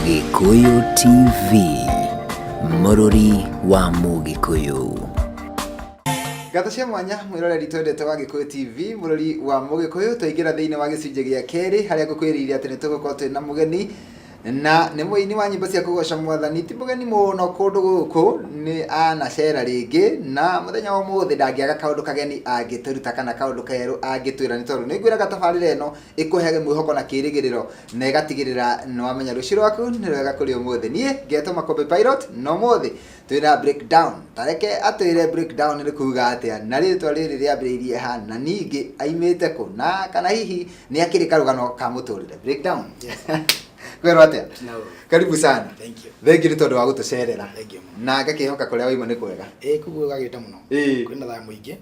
Gĩkũyũ TV, mũrũri wa Mũgĩkũyũ. Ngatho cia mwanya mwĩroreri twendete wa Gĩkũyũ TV, mũrori wa Mũgĩkũyũ. Twaingĩra thĩinĩ wa gĩcunjĩ gĩa kerĩ harĩa ngũkwĩrĩire atĩ nĩ tũgũkorwo twĩ na mũgeni, na nĩ mũini wa nyĩmbo cia kũgoca Mwathani. Ti mũgeni mũno kũndũ gũkũ, nĩ anacera rĩngĩ, na mũthenya wa ũmũthĩ ndangĩaga kaũndũ kageni angĩtũruta kana kaũndũ kerũ angĩtwĩra, nĩ tondũ nĩ ngwĩraga tabarĩra ĩno ĩkũheage mwĩhoko na kĩrĩgĩrĩro na ĩgatigĩrĩra nĩ wamenya rũciũ rwaku nĩ rwega kũrĩ ũmũthĩ. Niĩ ngetwo Makũmbĩ Pilot, na ũmũthĩ twĩna breakdown. Tareke atwĩre breakdown nĩ kuga atĩa, na rĩtwa rĩrĩ rĩambĩrĩirie ha, na ningĩ aimĩte kũ, na kana hihi nĩ akĩrĩ karũgano ka mũtũrĩre. Breakdown. Yes. Kwĩrwo atĩa? No. Karibu sana. Thank you. Thengi nĩ tondũ wa gũtũcerera. Thank you mũno. Na ngakĩhoka kũrĩa waima nĩ kwega. Ĩĩ, kũguo gagĩte mũno. Kwĩna thayũ mũingĩ.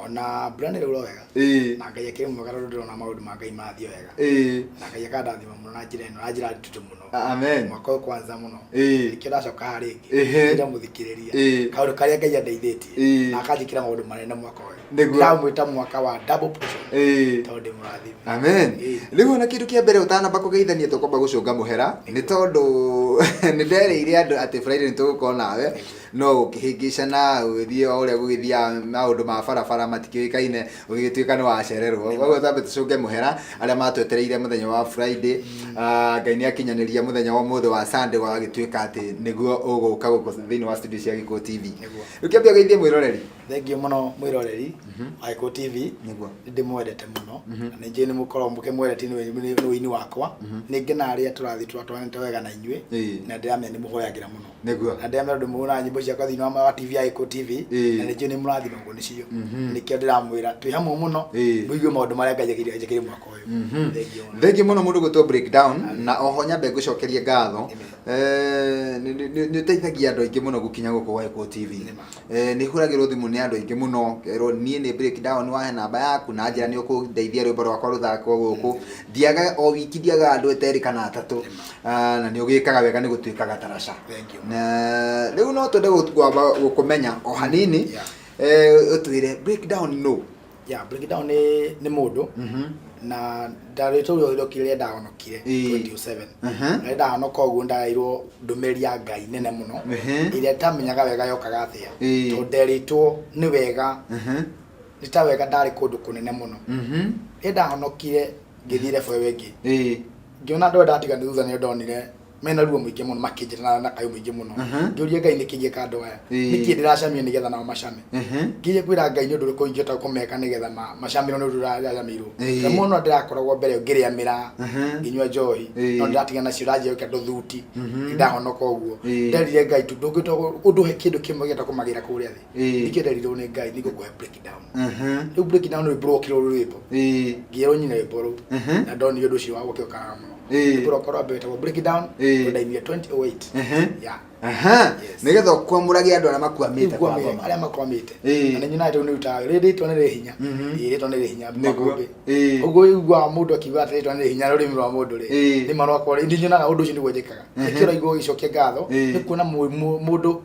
Ona mbura nĩ ĩraura wega. Na Ngai akĩrĩ mwega tondũ ndĩrona maũndũ ma Ngai marathiĩ wega. Na Ngai akandathima mũno na njĩra ĩno, na njĩra nditũ mũno. Amen. Mwaka ũyũ kwanza mũno. Nĩkĩo ndacoka haha rĩngĩ. Ndĩra mũthikĩrĩria. Kaũndũ karĩa Ngai andeithĩtie. Na akanjĩkĩra maũndũ manene mwaka ũyũ. Ndĩramwĩta mwaka wa double portion. Tondũ ndĩ mũrathime. Amen. Rĩu ona kĩndũ kĩa mbere ũtanamba kũgeithania tũkwamba gũcũnga mũhera, nĩ tondũ nĩ nderĩire andũ atĩ Friday nĩ tũgũkorwo nawe, no ũkĩhĩngĩcana ũgĩthiĩ o ũrĩa gũgĩthiaga, maũndũ ma barabara matikĩũĩkaine, ũgĩgĩtuĩka nĩ wacererwo. Koguo twambe tũcũnge mũhera arĩa matwetereire mũthenya wa Friday. Ah, Ngai nĩ akinyanĩria mũthenya wa ũmũthĩ wa Sunday wagĩtuĩka atĩ nĩguo ũgũka gũkũ thĩinĩ wa studio cia Gĩkũyũ TV. Rĩu kĩambe ũgeithie mwĩroreri. Thengiũ mũno mwĩroreri wa Gĩkũyũ TV. Nĩ ndĩmwendete mũno na nĩ njũĩ nĩ mũkoragwo mũkĩmwendete nĩ ũini wakwa. Nĩ ngenaga rĩrĩa tũrathiĩ tũratwaranĩte wega na inyuĩ na ndĩramenya nĩ mũhoyagĩra mũno. Na ndĩramenya tondũ mũhũraga nyĩmbo ciakwa thĩinĩ wa TV ya Gĩkũyũ TV na nĩ njũĩ nĩ mũrathimagwo nĩcio. Nĩkĩo ndĩramwĩra twĩ hamwe mũno mũigue maũndũ marĩa Ngai anjĩkĩire mwaka ũyũ. Thengiũ mũno. Thengiũ mũno mũndũ gwĩtwo breakdown, na oho nyambe ngũcokerie ngatho. Nĩ ũteithagia andũ aingĩ mũno gũkinya gũkũ gwa Gĩkũyũ TV. Nĩ hũragĩrwo thimũ nĩ andũ aingĩ mũno ngerwo niĩ nĩ breakdown, wahe namba yaku na njĩra nĩ ũkũndeithia rwĩmbo rwakwa rũthakwo gũkũ. Ndiagaga o wiki, ndiagaga andũ ta erĩ kana atatũ. Ah, na nĩ ũgĩkaga wega nĩ gũtuĩkaga tarasha. Thank you. Na rĩu no twende kwamba gũkũmenya o hanini. Ũtwĩre breakdown no. Yeah, breakdown nĩ mũndũ na ndarĩtwo rĩokire rĩrĩa ndahonokire 2007. Na rĩrĩa ndahonoka ũguo ndaheirwo ndũmĩrĩri ya Ngai nene mũno ĩrĩa itamenyaga wega yokaga atĩa. Tondũ nderĩtwo nĩ wega, nĩ ta wega ndarĩ kũndũ kũnene mũno. Rĩrĩa ndahonokire ngĩthiĩ level ĩyo ĩngĩ, ngĩona andũ arĩa ndatiga nĩ thutha nĩo ndonire mena ruo mũingĩ mũno, makĩnjĩta na kayũ mũingĩ mũno. Ngĩũria Ngai nĩkĩ ingĩka andũ aya, nĩkĩ ndĩracamia nĩgetha nao macame. Nginya kwĩra Ngai nĩ ũndũ ũrĩkũ ingĩhota kũmeka nĩgetha macamĩrwo nĩ ũndũ ũracamĩirwo. Na mũno ndĩrakoragwo mbere ngĩrĩa mĩraa, ngĩnyua njohi, no ndĩratiga nacio, ndanjia gwĩkĩra tũthuti, ndahonoka ũguo. Nderire Ngai tu ndũngĩhota ũndũhe kĩndũ kĩmwe gĩahota kũmagĩra kũrĩa thĩ. Nĩkĩo nderirwo nĩ Ngai nĩngũkũhe breakdown. Rĩu breakdown rwĩmbo rwokire rũrĩ rwĩmbo. Ngĩerwo nyine rwĩmbo rũu. Na ndonire ũndũ ũcio wa gũkĩũkaga mũno. Rwĩmbo rwakwa rwa mbere rwĩtagwo breakdown, rũndaimire 2008. Yeah. Yes. Nĩgetha ũkwamũrage andũ arĩa makwamĩte kwa ngoma. Arĩa makwamĩte. Na nĩ nyonaga rĩu nĩ rutaga rĩtwa nĩ rĩ hinya. Ĩĩ, rĩtwa nĩ rĩ hinya. Makũmbĩ. Ũguo ũiguaga mũndũ akiuga atĩ rĩtwa nĩ rĩ hinya rũrĩmĩ rwa mũndũ rĩ. Nĩ ma rwakwa rĩ, nĩ nyonaga ũndũ ũcio nĩguo njĩkaga. Nĩkĩo ũraigua ũgĩcokia ngatho, nĩ kuona mũndũ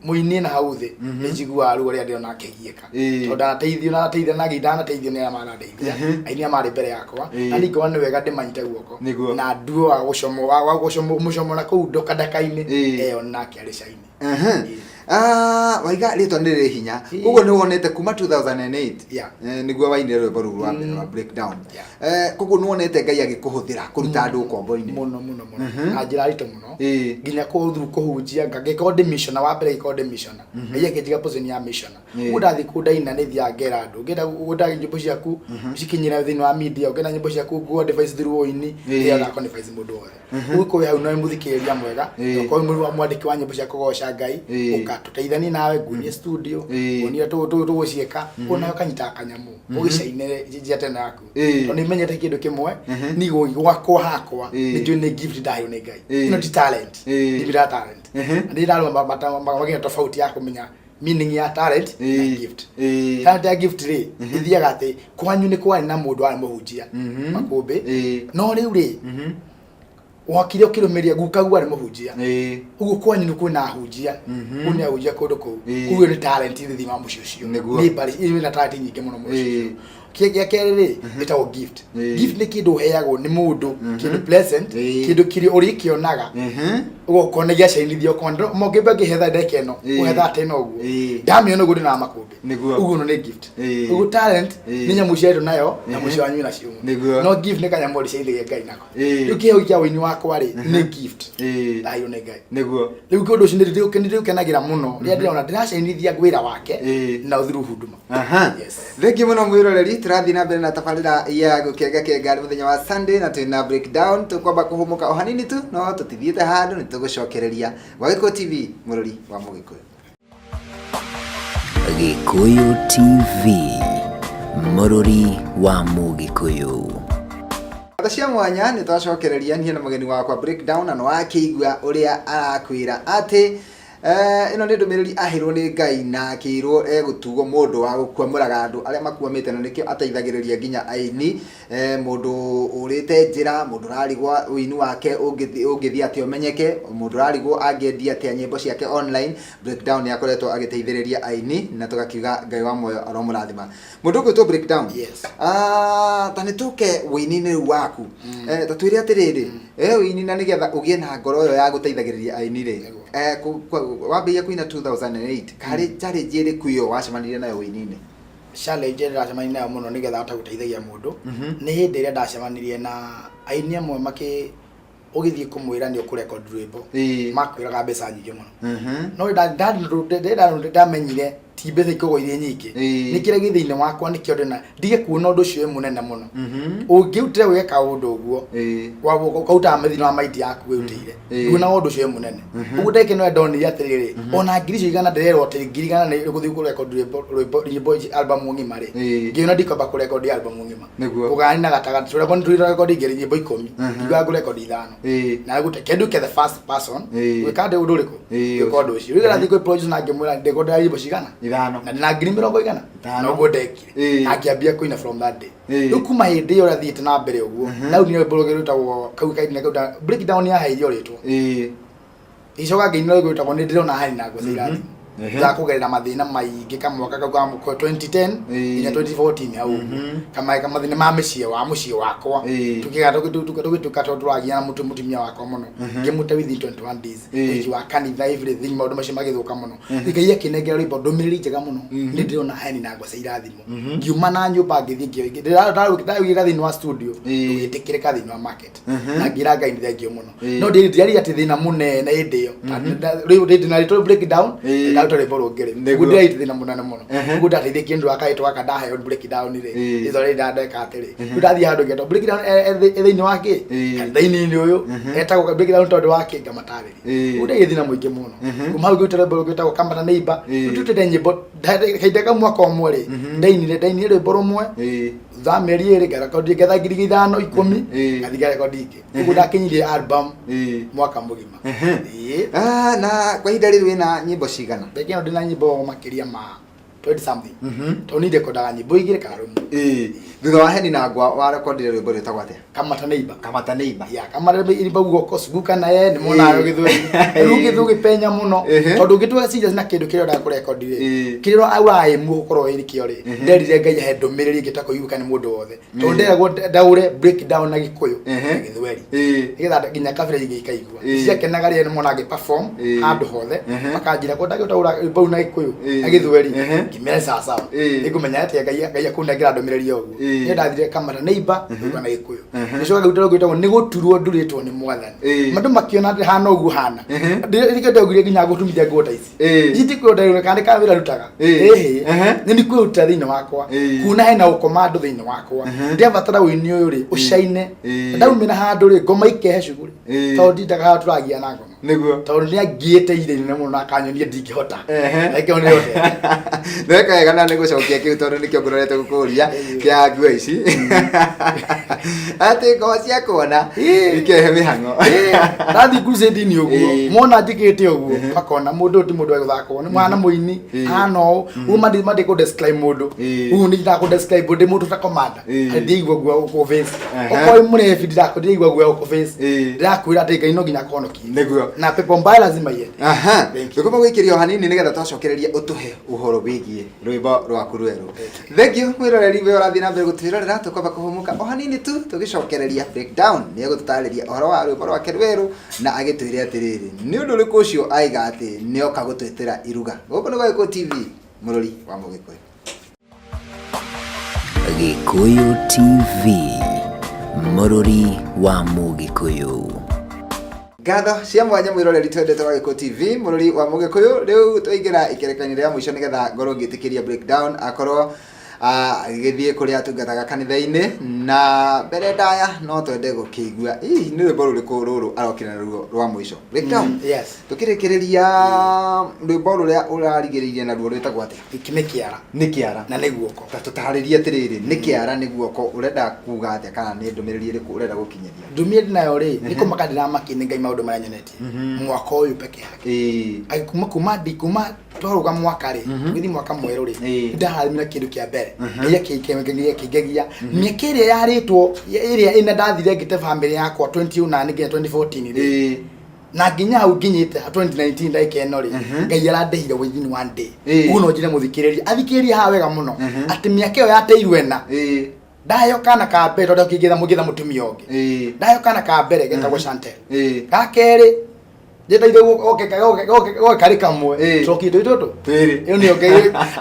mũini na hau thĩ nĩ njiguaga ruo rĩrĩa ndĩrona akĩgiĩka. Tondũ ndanateithio na nateithanagia, ndanateithio nĩ arĩa marandeithia, aini arĩa marĩ mbere yakwa, na niĩ ngona nĩ wega ndĩmanyite guoko na nduo wa gũcomo wa gũcomo mũcomo na kũu ndũkandaka-inĩ ĩyo nake arĩ caini. Ah, waiga rĩtwa nĩ rĩrĩ hinya. Koguo nĩ wonete kuma 2008 nĩguo wainire rwĩmbo rũu rwa mbere rwa breakdown. Koguo nĩ wonete Ngai agĩkũhũthĩra kũruta andũ ũkombo-inĩ. Mũno mũno mũno na njĩra ritũ mũno. Nginya kũthiĩ kũhunjia ngagĩkorwo ndĩ missioner wa mbere, ngĩkorwo ndĩ missioner, Ngai akĩnjiga position ya missioner. Ũguo ndathiĩ kũu ndaina nĩ thiaga ngera andũ, ũngĩenda ũngĩenda nyĩmbo ciaku cikinyĩre thĩinĩ wa media, ũngĩenda nyĩmbo ciaku ngũ advise through ũini, thiaga ngako advise mũndũ wothe. Ũguo kwĩ hau no mũthikĩrĩria mwega, okorwo nĩ mwandĩki wa nyĩmbo cia kũgoca Ngai, ũka tũteithanie nawe, nguonie studio, nguonie tũgũciĩka, ũguo nawe ũkanyita kanyamũ ũgĩcainĩre njĩra teno yaku. Tondũ nĩ menyete kĩndũ kĩmwe, ni gwakwa hakwa nĩ njũĩ nĩ gift ndaheirwo nĩ Ngai. Ĩno ti talent, ndibira talent. Nĩ ndarora magĩa tofauti ya kũmenya meaning ya talent na gift. Talent ya gift rĩ, ithiaga atĩ kwanyu nĩ kwarĩ na mũndũ warĩ mũhunjia makũmbĩ, no rĩu rĩ wakire ũkĩrũmĩria gukaguo arĩ mũhunjia. Ũguo kwanyu nĩ kwĩna ahunjia, kwĩna ahunjia kũndũ kũu. Ũguo nĩ talent thĩinĩ wa mũciĩ ũcio. Nĩ mbarĩ ĩna talent nyingĩ mũno mũciĩ ũcio. Kĩrĩa gĩa kerĩ rĩ, gĩtagwo gift. Gift nĩ kĩndũ ũheagwo nĩ mũndũ, kĩndũ pleasant, kĩndũ kĩrĩa ũrĩkĩonaga, ũgokona gĩacainithia, ũkona mongĩmba ngĩhetha ndeka ĩno, ũhetha atĩ ĩno ũguo, ndamĩona ũguo ndĩna makũmbĩ. Ũguo ĩno nĩ gift. Ũguo talent nĩ nyamũ ciaretwo nayo, nyamũ cia wanyu nacio. No gift nĩ kanyamũ ũrĩcaithagia Ngai nako. Rĩu kĩheo kĩa ũini wakwa rĩ, nĩ gift. Ndaheirwo nĩ Ngai. Rĩu kĩũndũ ũcio nĩ ndĩũkenagĩra mũno rĩrĩa ndĩrona ndĩracainithia wĩra wake na through huduma. Aha. Yes. Thengiũ mũno mwĩroreri, tũrathiĩ na mbere na tabarĩra ya gũkenga kenga nĩ mũthenya wa Sunday na twĩna breakdown. Tũkwamba kũhũmũka o hanini tu, no tũtithiĩte handũ, nĩ tũgũcokereria gwa Gĩkũyũ TV, mũrori wa Mũgĩkũyũ. Gĩkũyũ TV, mũrori wa Mũgĩkũyũ. Tha cia mwanya nĩ twacokereria niĩ na mũgeni wakwa breakdown, na nĩ wakĩigua ũrĩa arakwĩra atĩ ĩno nĩ ndũmĩrĩri aheirwo nĩ Ngai na akĩirwo egũtuo mũndũ wa gũkwamũraga andũ arĩa makwamĩte, na nĩkĩo ateithagĩrĩria nginya aini, mũndũ ũrĩte njĩra, mũndũ ũrarigwo ũini wake ũngĩthiĩ atĩa ũmenyeke, mũndũ ũrarigwo angĩendia atĩa nyĩmbo ciake online. Breakdown nĩ akoretwo agĩteithĩrĩria aini na tũgakiuga Ngai wa muoyo aromũrathima. Mũndũ ũgwĩtwo breakdown. Yes. Ah, ta nĩ tũke ũini-inĩ rĩu waku. Ta twĩre atĩrĩrĩ, ũini na nĩgetha ũgĩe na ngoro ĩyo ya gũteithagĩrĩria aini rĩ, wambĩrĩria kũina 2008, karĩ challenge ĩrĩkũ ĩyo wacemanirie nayo ũini-inĩ? Challenge ĩrĩa ndacemanirie nayo mũno nĩgetha hote gũteithagia mũndũ, nĩ hĩndĩ ĩrĩa ndacemanirie na aini amwe makĩ ũgĩthiĩ kũmwĩra nĩ ũkũrekondi rwĩmbo, makwĩraga mbeca nyingĩ mũno. No ndamenyire ti mbeca ikoragwo irĩ nyingĩ. Nĩ kĩrĩa gĩ thĩinĩ wakwa nĩkĩo ndĩna ndige kuona ũndũ ũcio wĩ mũnene mũno. Ũngĩrutĩra gwĩka kaũndũ ũguo, ũkarutaga thĩinĩ wa maindi yaku wĩrutĩire, nduonaga ũndũ ũcio wĩ mũnene. Ũguo ndagĩka ĩno ndonire atĩrĩrĩ, ona ngiri icio igana ndĩrerwo atĩ ngiri igana nĩ ũgũthiĩ kũrekondi rwĩmbo nyĩmbo ici album ng'ima rĩ, ngĩona ndikwamba kũrekondi album ng'ima. Kũgayania na gatagatĩ, tũrekondi tũrekondi ngiri nyĩmbo 10, ngiuga ngũrekondi 5. Na gũte kenduke the first person gwĩka ndĩ ũndũ ũrĩkũ, gwĩka ũndũ ũcio. Rĩu ndathiĩ kwĩ producer na ngĩmwĩra ndekodera nyĩmbo cigana? 5. Na ndĩna ngiri mĩrongo igana. 5. Noguo ndekire. Na ngĩambia kũina from that day. Rĩu kuma hĩndĩ ĩyo ũrĩa thiĩte na mbere ũguo, ndaunire rwĩmbo rũngĩ rwĩtagwo kau kainĩ kau breakdown yaheire rĩtwa. Icoka ngĩina rwĩmbo rwĩtagwo nĩ ndĩrona hani na ngũca irathimo. Thutha kũgerera mathĩna maingĩ kamwaka kau ka 2010 nginya 2014 hau ũguo. Kama mathĩna ma mĩciĩ wa mũciĩ wakwa, tũgĩtuĩka tondũ tũragiana mũtumia wakwa mũno, ngĩmũte within 21 days, ũhiki wa kanitha, everything, maũndũ macio magĩthũka mũno. Ngai akĩnengera rwĩmbo ndũmĩrĩri njega mũno, nĩ ndĩrona hani na ngũca irathimo. Ngiuma na nyũmba ngĩthiĩ ndĩraugĩra thĩinĩ wa studio, ũgĩtĩkĩrĩka thĩinĩ wa market, na ngĩra Ngai nĩ thengio mũno. No ndiarĩ atĩ thĩna mũnene hĩndĩ ĩyo. Rĩu ndĩ na rĩtwa breakdown, ndaruta rwĩmbo rũngĩ rĩ, ũguo ndiarĩ thĩna mũnene mũno. Ũguo ndateithĩkire nĩ ũndũ wa karĩtwa gaka ndaheo breakdown rĩ, rĩtwa rĩrĩ ndandeka atĩrĩ, rĩu ndathiĩ handũ ngetwo breakdown e thĩinĩ wa kĩ kanitha-inĩ ũyũ etagwo breakdown tondũ wa kĩ, ngamatarĩria. Ũguo ndiarĩ thĩna mũingĩ mũno. Kuma hau ngĩruta rwĩmbo rwĩtagwo Kamata Neighbor. Rĩu nyĩmbo kahinda ka mwaka ũmwe rĩ, ndainire rwĩmbo rũmwe, thutha wa mĩeri 2 ngarekondi ngetha ngiri 5 10, ngathiĩ ngarekondi ingĩ. Ũguo ndakinyirie album mwaka mũgima. Na kwa ihinda rĩrĩ wĩna nyĩmbo cigana? Ndagĩka ĩno ndĩna nyĩmbo makĩria ma 20 something. Tondũ niĩ ndekondaga nyĩmbo 2 kana rũmwe. Thutha wa Heni na Ngwa warekondire rwĩmbo rwĩtagwo atĩa? Kamata Neighbor. Kamata Neighbor. Ya, Kamata Neighbor guoko suguka na ye nĩ monaga gĩthweri. Rĩu gĩthũ gĩpenya mũno. Tondũ ũngĩtua serious na kĩndũ kĩrĩa ũrenda kũrekondi rĩ, kĩrĩa ũraĩmwo gũkorwo ĩrĩ kĩo rĩ, nderire Ngai ahe ndũmĩrĩri ĩngĩ ta kũiguĩka nĩ mũndũ wothe. Tondũ nderagwo ndaũre breakdown na Gĩkũyũ na Gĩthweri. Nĩgetha nginya kabira ingĩ ikaigua. Ciakenaga rĩrĩa nĩmona ngĩ perform handũ hothe, makanjĩra ko ndagĩtaũra rwĩmbo rũu na Gĩkũyũ na Gĩthweri, ngĩmera sawa sawa. Nĩngũmenya atĩa Ngai akũnengera ndũmĩrĩri ũguo. Nĩ ndathire Kamata Neighbor rwĩmbo na Gĩkũyũ. Ngĩcoka ngĩruta rwĩmbo rwĩtagwo nĩ gũturwo ndurĩtwo nĩ Mwathani. Andũ makĩona atĩ hana ũguo hana. Nĩkĩo ndaugire nginya ngũtumithia nguo ta ici. Ici ti kwĩruta kana nĩ kawĩra ndutaga. Ĩhĩ. Nĩ nĩ kwĩruta thĩinĩ wakwa. Kuona hena ũkoma andũ thĩinĩ wakwa. Ndĩrabatara ũini ũyũ rĩ, ũcaine. Ndaumĩra handũ rĩ, ngoma ikehe cuguri. Tondũ ndindaga haha tũragia na ngoma. Tondũ nĩ angĩte ihinda inene mũno na akanyonia ndingĩhota. Reke nĩ hotete. Nĩweka wega na nĩgũcokia kĩu tondũ nĩkĩo ngũrorete gũkũria kĩa nguo ici. Atĩ ngoma cia kuona ikehe mĩhang'o. Ndathiĩ crusade-inĩ ũguo, mona njĩkĩte ũguo, makona mũndũ ũyũ ti mũndũ wa gũthakwo, nĩ mwana mũini, hana ũũ, ũguo mandĩ kũ describe mũndũ. Ũguo nĩ ndakũ describe ndĩ mũndũ ta commander. Ndĩigua guoya gũkũ face. Okorwo wĩ mũrebi ndĩraigua guoya gũkũ face. Ndĩrakwĩra atĩ Ngai no nginya akũhonokie. Na pepo mbaya lazima iende. Aha. Thank you. Tũkũma gwĩkĩria o hanini nĩgetha twacokereria ũtũhe ũhoro wĩgiĩ rwĩmbo rwaku rwerũ. Thank Thank you mwĩroreri we ũrathiĩ na mbere gũtwĩrorera, tũkwamba kũhũmũka o hanini tu tũgĩcokereria breakdown nĩ egũtũtarĩria ũhoro wa rwĩmbo rwake rwerũ na agĩtwĩre atĩrĩrĩ nĩ ũndũ ũrĩkũ ũcio aiga atĩ nĩoka gũtwĩtĩra iruga. Gũkũ nĩ gwa Gĩkũyũ TV, mũrori wa Mũgĩkũyũ. Gĩkũyũ TV, mũrũri wa Mũgĩkũyũ. Ngatho cia mwanya mwĩroreri twendete wa Gĩkũyũ TV, mũrori wa Mũgĩkũyũ. Rĩu twaingĩra ikereka-inĩ rĩa mũico nĩgetha ngorwo ngĩtĩkĩria breakdown akorwo agĩthiĩ kũrĩa atungataga kanitha-inĩ, na mbere ndaya no twende gũkĩigua hihi nĩ rwĩmbo rũrĩkũ rũrũ arokire naruo rwa mũico. Breakdown, Yes. Tũkĩrĩkĩrĩria rwĩmbo rũrĩa ũrarigĩrĩirie naruo rwĩtagwo atĩa? Gĩkĩ nĩ kĩara. Nĩ kĩara. Na nĩ guoko. Ta tũtarĩrie atĩrĩrĩ, nĩ kĩara nĩ guoko, ũrenda kuga atĩa kana nĩ ndũmĩrĩri ĩrĩkũ ũrenda gũkinyĩria? Ndũmĩrĩri nayo rĩ, nĩ kũmaka ndĩramakia nĩ Ngai maũndũ marĩa nyonetie mwaka ũyũ peke yake. Ai, kuma kuma ndi kuma twaruga mwaka rĩ, gũthiĩ mwaka mwerũ rĩ, ndarathimira kĩndũ kĩa mbere kĩrĩa kĩngegia mĩaka ĩrĩa yarĩtwo ĩrĩa ĩna ndathire ngĩte bamĩrĩ yakwa 2009 nginya 2014 rĩ, na nginya hau nginyĩte 2019 ndagĩka ĩno rĩ, Ngai arandĩhire within one day. Ũguo no njĩre mũthikĩrĩria athikĩrĩrie haha wega mũno atĩ mĩaka ĩyo yateirwo ĩna, ndaheo kana ka mbere tondũ kĩngĩtha mũngĩtha mũtumia ũngĩ, ndaheo kana ka mbere getagwo Chantel, ga kerĩ njeteire goke karĩ kamwe, tũrokire twĩ tũtũ. Twĩrĩ. Ĩyo nĩyo Ngai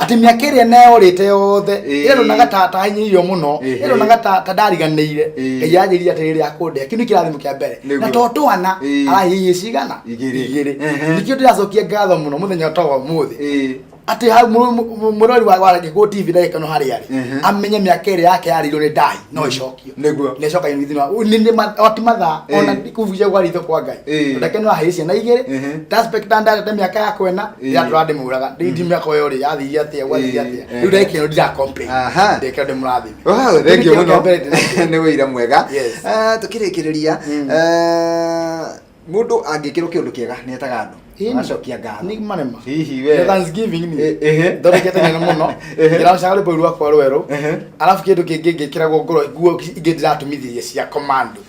atĩ mĩaka ĩrĩa neyorĩte yothe, ĩrĩa ndonaga ta hinyĩrĩirio mũno, ĩrĩa ndonaga ta ndariganĩire, Ngai anjĩrire atĩrĩrĩ akũndĩha. Kĩu nĩ kĩrathimo kĩa mbere. Na to twana, arahihinyire cigana? Igĩrĩ. Igĩrĩ. Nĩkĩo ndĩracokia ngatho mũno mũthenya ta wa ũmũthĩ atĩ hau mũrori wa Gĩkũyũ TV ndagĩka ĩno harĩa arĩ, amenye mĩaka ĩrĩa yake yarĩirwo nĩ ndai no ĩcokio. Na ĩcoka thĩinĩ wa nĩ o ti mathaa ona kũbucia kwa ritho kwa Ngai. Ndagĩka ĩno aheire ciana igĩrĩ, ndaspecta ndarete mĩaka yakwa ĩna ndĩratũra ndĩmũraga ndi mĩaka ĩyo rĩ yathire atĩa, gwathire atĩa. Rĩu ndagĩka ĩno ndira complain. Ndagĩka ĩno ndĩmũrathime. Wow, thank you Kĩu nĩkĩo mũno. kĩa mbere ndĩnakĩo. Nĩ wĩira mwega. Yes. Tũkĩrĩkĩrĩria, mũndũ angĩkĩrwo kĩũndũ kĩega nĩ etaga andũ agacokia ngatho. Nĩ marema. Hihi we Nĩ Thanksgiving ni. Ehe. Thondekete nene mũno. Ndĩracaga rwĩmbo rũu rwakwa rwerũ. Arabu kĩndũ kĩngĩ ngĩkĩragwo ngoro nguo ingĩ ndĩratumithirie cia commando.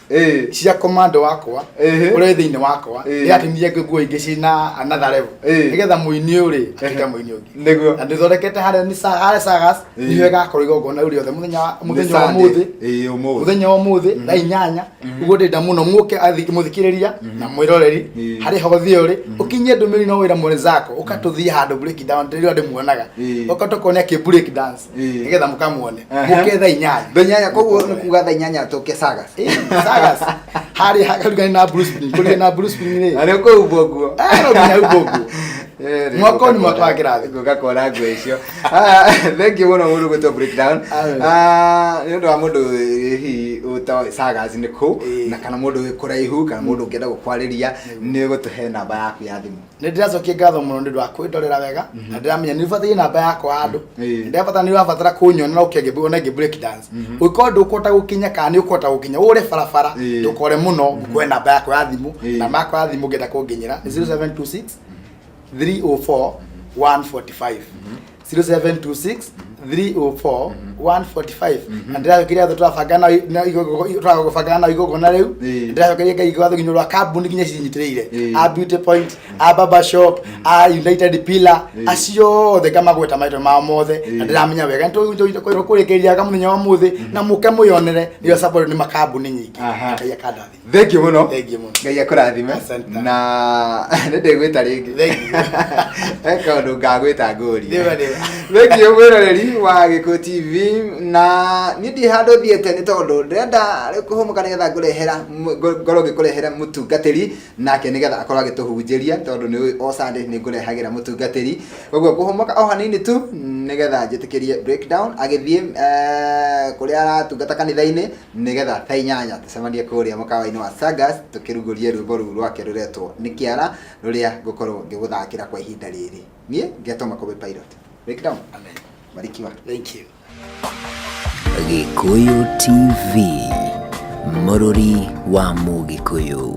Cia commando wakwa ũrĩa wĩ thĩinĩ wakwa, ndĩratumithirie nguo ingĩ ciĩna another level. Nĩgetha mũini ũyũ rĩ atuĩke mũini ũngĩ. Na ndĩthondekete harĩa nĩ harĩa Sagas nĩho ĩgakorwo igongona rĩu rĩothe mũthenya wa mũthenya wa ũmũthĩ. Ĩĩ, ũmũthĩ. Mũthenya wa ũmũthĩ thaa 8 ũguo. Ndĩrenda mũno mũke mũthikĩrĩria na mwĩroreri harĩ hothe ũrĩ, ũkinyie ndũmĩrĩri no wĩra mwenzako ũka tũthiĩ handũ break down rĩrĩa ndĩmuonaga, ũka tũkone akĩ break dance, nĩgetha mũkamuone. Mũke thaa 8. Thaa 8, koguo nĩ kuga thaa 8 tũke Sagas. Ĩĩ, Sagas harĩa harugani na Blue Spring, kũrigana na Blue Spring rĩ. Na nĩ ũkũhumbwo nguo? Ah, no nginya humbwo nguo. Rĩu Mwaka ũyũ nĩ mwaka wa kĩrathimo. Ngũka kuona nguo icio. Ah, thank you mũno mũndũ gwĩtwo breakdown. Amen. Ah, nĩ ũndũ wa mũndũ hihi ũtoĩ Sagas nĩ kũ, na kana mũndũ wĩ kũraihu kana mũndũ ũngĩenda gũkwarĩria, nĩ ũgũtũhe namba yaku ya thimũ. Nĩ ndĩracokia ngatho mũno nĩ ũndũ wa kwĩndorera wega, na ndĩramenya nĩ ũbataire namba yakwa handũ ndĩrabatara, nĩ ũrabatara kũnyona na ũke one ngĩ break dance. Ũngĩkorwo ndũkũhota gũkinya kana nĩ ũkũhota gũkinya ũre barabara, ndũkore mũno, ngũkũhe namba yakwa ya thimũ. Namba yakwa ya thimũ ũngĩenda kũnginyĩra nĩ 0726 304 145, 0726 304 145. Na ndĩracokeria thũ tũrabanga na igongona rĩu. Ndĩracokeria Ngai ngatho nginya rwa kambuni nginya cinyitĩrĩire, a Beauty Point, a Baba Shop, a United Pillar, acio othe ngamagweta marĩtwa mao mothe. Na ndĩramenya wega nĩtũkũrĩkĩrĩria mũthenya wa ũmũthĩ na mũke mwĩyonere nĩyo support nĩ makambuni nyingĩ. Ngai akandathima. Thank you mũno. Thank you mũno. Ngai akũrathime. Asante. Na nĩ ndĩgwĩta rĩngĩ. Thank you. He kaũndũ ngagwĩta ngũrie. Nĩma, nĩma. Thank you mwĩroreri wa Gĩkũyũ TV, na niĩ ndirĩ handũ thiĩte nĩ tondũ ndĩrenda rĩu kũhũmũka nĩgetha ngũrehera ngorwo ngĩkũrehera mũtungatĩri nake nĩgetha akorwo agĩtũhunjĩria, tondũ nĩ o Sunday nĩ ngũrehagĩra mũtungatĩri. Koguo kũhũmũka o hanini tu nĩgetha njĩtĩkĩrie breakdown agĩthiĩ kũrĩa aratungata kanitha-inĩ, nĩgetha thaa 8 tũcemanie kũrĩa mũkawa-inĩ wa Sagas tũkĩrugũrie rwĩmbo rũu rwake rũretwo nĩ kĩara, rũrĩa ngũkorwo ngĩgũthakĩra kwa ihinda rĩrĩ. Niĩ ngetwo Makũmbĩ Pilot. Breakdown. Amen. Barikiwa. Thank you. Gĩkũyũ TV, mũrũri wa Mũgĩkũyũ.